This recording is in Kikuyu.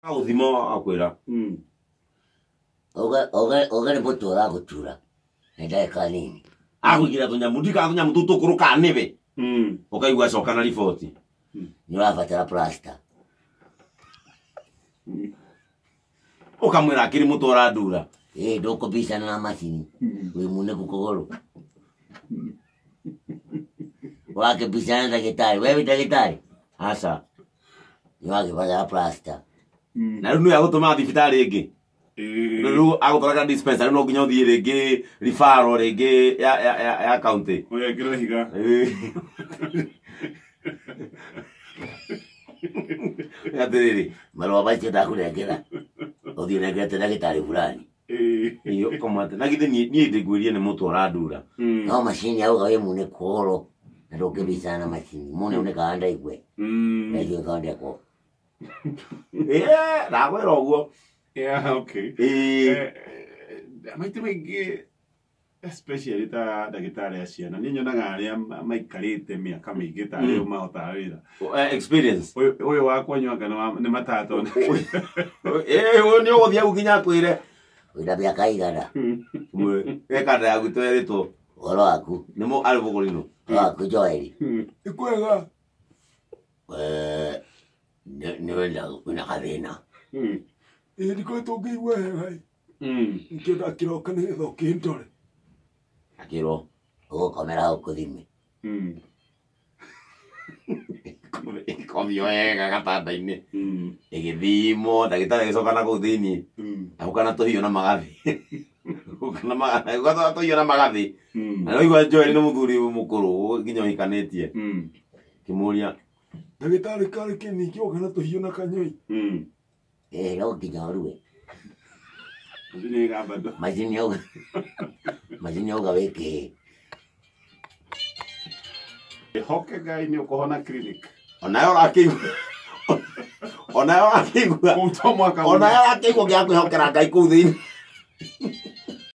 Agũthima akwĩra. Oge nĩ mũtwe ũragũtura nĩ ndagĩka nini. Agũigĩra tũnyamũ ndikaga tũnyamũ tũu tũkũrũ kana nĩwe. Ũkaigua coka na riboti. Nĩ ũrabatara plaster. Ũkamwĩra akĩrĩ mũtwe ũrandura. Ĩ ndũkũbicana na macini wĩ munĩku kũgũrũ. Ũrakĩbicana na ndagĩtarĩ, we wĩ ndagĩtarĩ? Aca. Nĩ ũragĩbatara plaster. Na rĩu nĩwe agũtũma thibitarĩ ĩngĩ. Rĩu agũtwara dispensary no nginya ũthiĩ rĩngĩ referral rĩngĩ ya county. Ũgekĩrwo higa. Atĩrĩrĩ. Marũa macio ndakũnengera ũthiĩ ũnengerete ndagĩtarĩ fulani. Iyo kũmwate. Na githĩ niĩ ndĩngwĩrie nĩ mũtwe ũrandura. No macini auga wĩ munĩku kũgũrũ na ndũngĩbicana na macini. Mũndũ unĩkaga ndaigue. Ndaigua ĩthondekwo. Ndakwĩra ũguo. Yeah, okay. Maita maingĩ especially ta ndagĩtarĩ a ciana niĩ nyonaga arĩa maikarĩte mĩaka mĩingĩ ta arĩa mahotaga wĩra. Experience. Ũyũ wakwa nyonaga nĩ matato. Ũyũ nĩ ũgũthiĩ hau nginya akwĩre. Wĩna mĩaka igana. Ĩkanda yaku twerĩtwo. Ũhoro waku. Nĩ mũ arĩ bũgũrino. Ũhoro waku Joel. Nĩ kwega. Nĩ wenda wĩna gathĩna. Ĩĩ ndikoretwo ngĩigua wega ĩ. Nĩkĩo ndakĩroka nĩgetha ũkĩndore. Akĩrwo. Ũgũkomera hau kũthime. Ĩkomio wega gatanda-inĩ. Ĩgĩthimwo, ndagĩtarĩ agĩcoka na kũu thĩiniĩ. Agũka na tũhiũ na magathĩ. Agũka na magathĩ, agũka na tũhiũ na magathĩ. Na nĩwaigua Joel nĩ mũthuri mũkũrũ nginya ũhikanĩtie. Kĩmũria. Ndagĩtarĩ karĩ kĩ ningĩ oka na tũhiũ na kanyoi. Ĩĩ no nginya ũrue. Macini ĩgamba ndũ. Macini auga. Macini auga wĩ kĩĩ. Hoke Ngai nĩ ũkũhona clinic. Onayo ũrakĩigua. Onayo ũrakĩigua. Kũu to mwaka Onayo ũrakĩigua gĩa kwĩhokera Ngai kũu thĩinĩ.